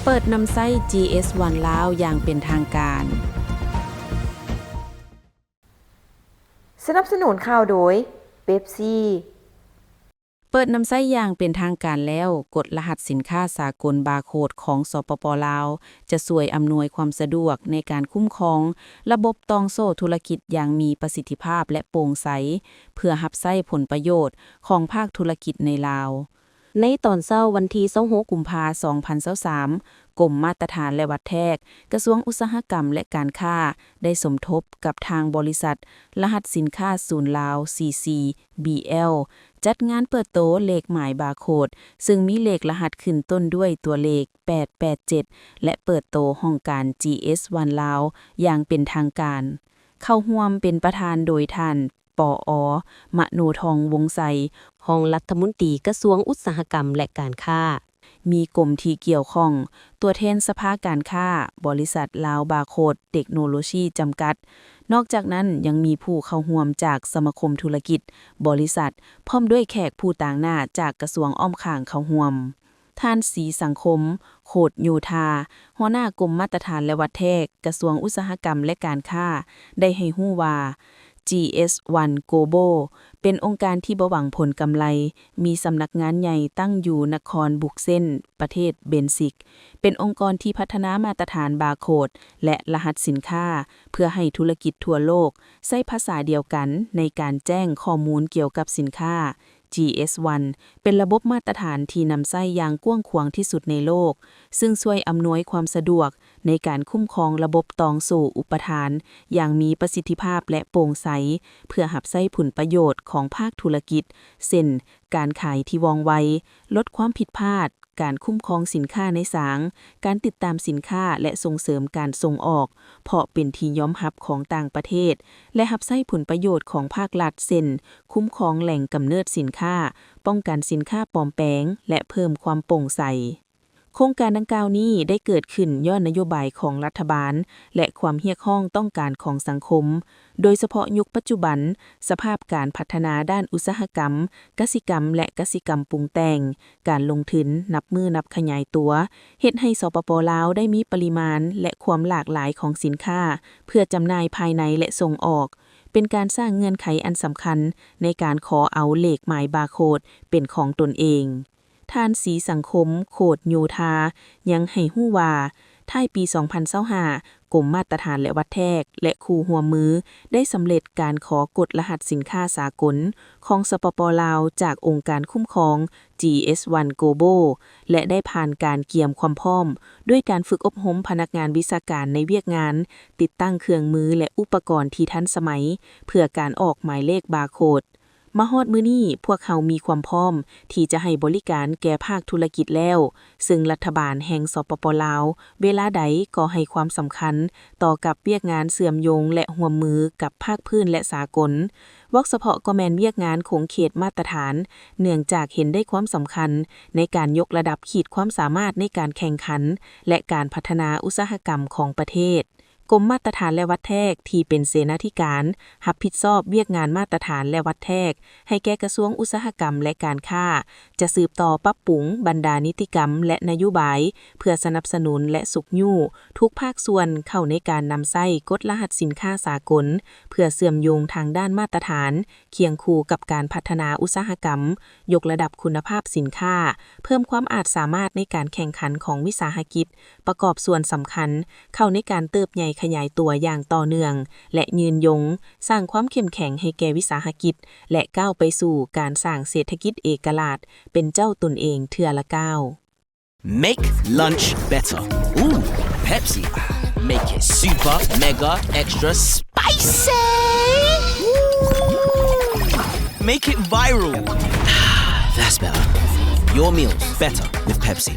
ເປີດນຳໃຊ້ GS One ລາວຢ່າງເປັນທາງການ. ສະໜັບສະໜູນຂ່າວໂດຍ ເປັບຊີ. ເປີດນຳໃຊ້ຢ່າງເປັນທາງການແລ້ວ, ກົດລະຫັດສິນຄ້າສາກົນບາໂຄດຂອງ ສປປ ລາວ ຈະຊ່ວຍອຳນວຍຄວາມສະດວກໃນການຄຸ້ມຄອງລະບົບຕ່ອງໂສ້ທຸລະກິດຢ່າງມີປະສິດທິພາບ ແລະ ໂປ່ງໃສ ເພື່ອຮັບໃຊ້ຜົນປະໂຫຍດຂອງພາກທຸລະກິດໃນລາວ. ໃນຕອນເຊົ້າວັນທີຊາວຫົກ ກຸມພາ ສອງພັນຊາວສາມ, ກົມມາດຕະຖານ ແລະ ວັດແທກ, ກະຊວງອຸດສາຫະກຳ ແລະ ການຄ້າ ໄດ້ສົມທົບກັບທາງບໍລິສັດລະຫັດສິນຄ້າສູນລາວ CCBL ຈັດງານເປີດໂຕເລກໝາຍບາໂຄດ, ເຊິ່ງມີເລກລະຫັດຂຶ້ນຕົ້ນດ້ວຍຕົວເລກ ແປດແປດເຈັດ ແລະ ເປີດໂຕຫ້ອງການ GS One ລາວ ຢ່າງເປັນທາງການ. ເຂົ້າຮ່ວມເປັນປະທານໂດຍທ່ານ ປອ ມະໂນທອງ ວົງໄຊ, ຮອງລັດຖະມົນຕີກະຊວງອຸດສາຫະກຳ ແລະ ການຄ້າ. ມີກົມທີ່ກ່ຽວຂ້ອງ, ຕົວແທນສະພາການຄ້າ, ບໍລິສັດລາວບາໂຄດເຕັກໂນໂລຊີຈຳກັດ. ນອກຈາກນັ້ນ, ຍັງມີຜູ້ເຂົ້າຮ່ວມຈາກສະມາຄົມທຸລະກິດ, ບໍລິສັດ, ພ້ອມດ້ວຍແຂກຜູ້ຕາງໜ້າຈາກກະຊວງອ້ອມຂ້າງເຂົ້າຮ່ວມ. ທ່ານ ສີສັງຄົມ ໂຄດໂຍທາ, ຫົວໜ້າກົມມາດຕະຖານ ແລະ ວັດແທກ, ກະຊວງອຸດສາຫະກຳ ແລະ ການຄ້າ ໄດ້ໃຫ້ຮູ້ວ່າ GS One Global ເປັນອົງການທີ່ບໍ່ຫວັງຜົນກຳໄລ, ມີສຳນັກງານໃຫຍ່ຕັ້ງຢູ່ນະຄອນບຣູກເຊັນ ປະເທດເບນຊິກ, ເປັນອົງກອນທີ່ພັດທະນາມາດຕະຖານບາໂຄດ ແລະ ລະຫັດສິນຄ້າ ເພື່ອໃຫ້ທຸລະກິດທົ່ວໂລກໃຊ້ພາສາດຽວກັນໃນການແຈ້ງຂໍ້ມູນກ່ຽວກັບສິນຄ້າ. GS One ເປັນລະບົບມາດຕະຖານທີ່ນຳໃຊ້ຢ່າງກວ້າງຂວາງທີ່ສຸດໃນໂລກ, ເຊິ່ງຊ່ວຍອຳນວຍຄວາມສະດວກໃນການຄຸ້ມຄອງລະບົບຕ່ອງໂສ້ອຸປະທານຢ່າງມີປະສິດທິພາບ ແລະ ໂປ່ງໃສ ເພື່ອຮັບໃຊ້ຜົນປະໂຫຍດຂອງພາກທຸລະກິດ ເຊັ່ນ ການຂາຍທີ່ວ່ອງໄວ, ລົດຄວາມຜິດພາດ, ການຄຸ້ມຄອງສິນຄ້າໃນສາງ, ການຕິດຕາມສິນຄ້າ ແລະ ສົ່ງເສີມການສົ່ງອອກ, ເພາະເປັນທີ່ຍອມຮັບຂອງຕ່າງປະເທດ ແລະ ຮັບໃຊ້ຜົນປະໂຫຍດຂອງພາກລັດ ເຊັ່ນ ຄຸ້ມຄອງແຫຼ່ງກຳເນີດສິນຄ້າ, ປ້ອງກັນສິນຄ້າປອມແປງ ແລະ ເພີ່ມຄວາມໂປ່ງໃສ. ໂຄງການດັ່ງກ່າວນີ້ໄດ້ເກີດຂຶ້ນຍ້ອນນະໂຍບາຍຂອງລັດຖະບານ ແລະ ຄວາມຮຽກຮ້ອງຕ້ອງການຂອງສັງຄົມ, ໂດຍສະເພາະຍຸກປັດຈຸບັນ, ສະພາບການພັດທະນາດ້ານອຸດສາຫະກຳ, ກະສິກຳ ແລະ ກະສິກຳປຸງແຕ່ງ, ການລົງທຶນນັບມື້ນັບຂະຫຍາຍຕົວ, ເຮັດໃຫ້ ສປປ ລາວ ໄດ້ມີປະລິມານ ແລະ ຄວາມຫຼາກຫຼາຍຂອງສິນຄ້າເພື່ອຈຳໜ່າຍພາຍໃນ ແລະ ສົ່ງອອກ, ເປັນການສ້າງເງື່ອນໄຂອັນສຳຄັນໃນການຂໍເອົາເລກໝາຍບາໂຄດເປັນຂອງຕົນເອງ. ທ່ານ ສີສັງຄົມ ໂຄດໂຍທາ ຍັງໃຫ້ຮູ້ວ່າ ທ້າຍປີສອງພັນຊາວຫ້າ ກົມມາດຕະຖານ ແລະ ວັດແທກ ແລະ ຄູ່ຮ່ວມມື ໄດ້ສຳເລັດການຂໍກົດລະຫັດສິນຄ້າສາກົນຂອງ ສປປ ລາວ ຈາກອົງການຄຸ້ມຄອງ GS One Global ແລະ ໄດ້ຜ່ານການກຽມຄວາມພ້ອມ ດ້ວຍການຝຶກອົບຮົມພະນັກງານວິຊາການໃນວຽກງານຕິດຕັ້ງເຄື່ອງມື ແລະ ອຸປະກອນທີ່ທັນສະໄໝ ເພື່ອການອອກໝາຍເລກບາໂຄດ. ມາຮອດມື້ນີ້, ພວກເຮົາມີຄວາມພ້ອມທີ່ຈະໃຫ້ບໍລິການແກ່ພາກທຸລະກິດແລ້ວ, ເຊິ່ງລັດຖະບານແຫ່ງ ສປປ ລາວ ເວລາໃດກໍໃຫ້ຄວາມສຳຄັນຕໍ່ກັບວຽກງານເຊື່ອມໂຍງ ແລະ ຮ່ວມມືກັບພາກພື້ນ ແລະ ສາກົນ. ເວົ້າສະເພາະກໍແມ່ນວຽກງານຂົງເຂດມາດຕະຖານ, ເນື່ອງຈາກເຫັນໄດ້ຄວາມສຳຄັນໃນການຍົກລະດັບຂີດຄວາມສາມາດໃນການແຂ່ງຂັນ ແລະ ການພັດທະນາອຸດສາຫະກຳຂອງປະເທດ. ກົມມາດຕະຖານ ແລະ ວັດແທກ ທີ່ເປັນເສນາທິການຮັບຜິດຊອບວຽກງານມາດຕະຖານ ແລະ ວັດແທກ ໃຫ້ແກ່ກະຊວງອຸດສາຫະກຳ ແລະ ການຄ້າ ຈະສືບຕໍ່ປັບປຸງບັນດານິຕິກຳ ແລະ ນະໂຍບາຍ ເພື່ອສະໜັບສະໜູນ ແລະ ຊຸກຍູ້ທຸກພາກສ່ວນເຂົ້າໃນການນຳໃຊ້ກົດລະຫັດສິນຄ້າສາກົນ ເພື່ອເຊື່ອມໂຍງທາງດ້ານມາດຕະຖານ ຄຽງຄູ່ກັບການພັດທະນາອຸດສາຫະກຳ, ຍົກລະດັບຄຸນນະພາບສິນຄ້າ, ເພີ່ມຄວາມອາດສາມາດໃນການແຂ່ງຂັນຂອງວິສາຫະກິດ, ປະກອບສ່ວນສຳຄັນເຂົ້າໃນການເຕີບໃຫຍ່ຂະຫຍາຍຕົວຢ່າງຕໍ່ເນື່ອງ ແລະ ຍືນຍົງ, ສ້າງຄວາມເຂັ້ມແຂງໃຫ້ແກ່ວິສາຫະກິດ ແລະ ກ້າວໄປສູ່ການສ້າງເສດຖະກິດເອກະລາດເປັນເຈົ້າຕົນເອງເທື່ອລະກ້າວ. Make lunch better. Ooh, Pepsi. Make it super, mega, extra spicy. Ooh. Make it viral. That's better. Your meals better with Pepsi.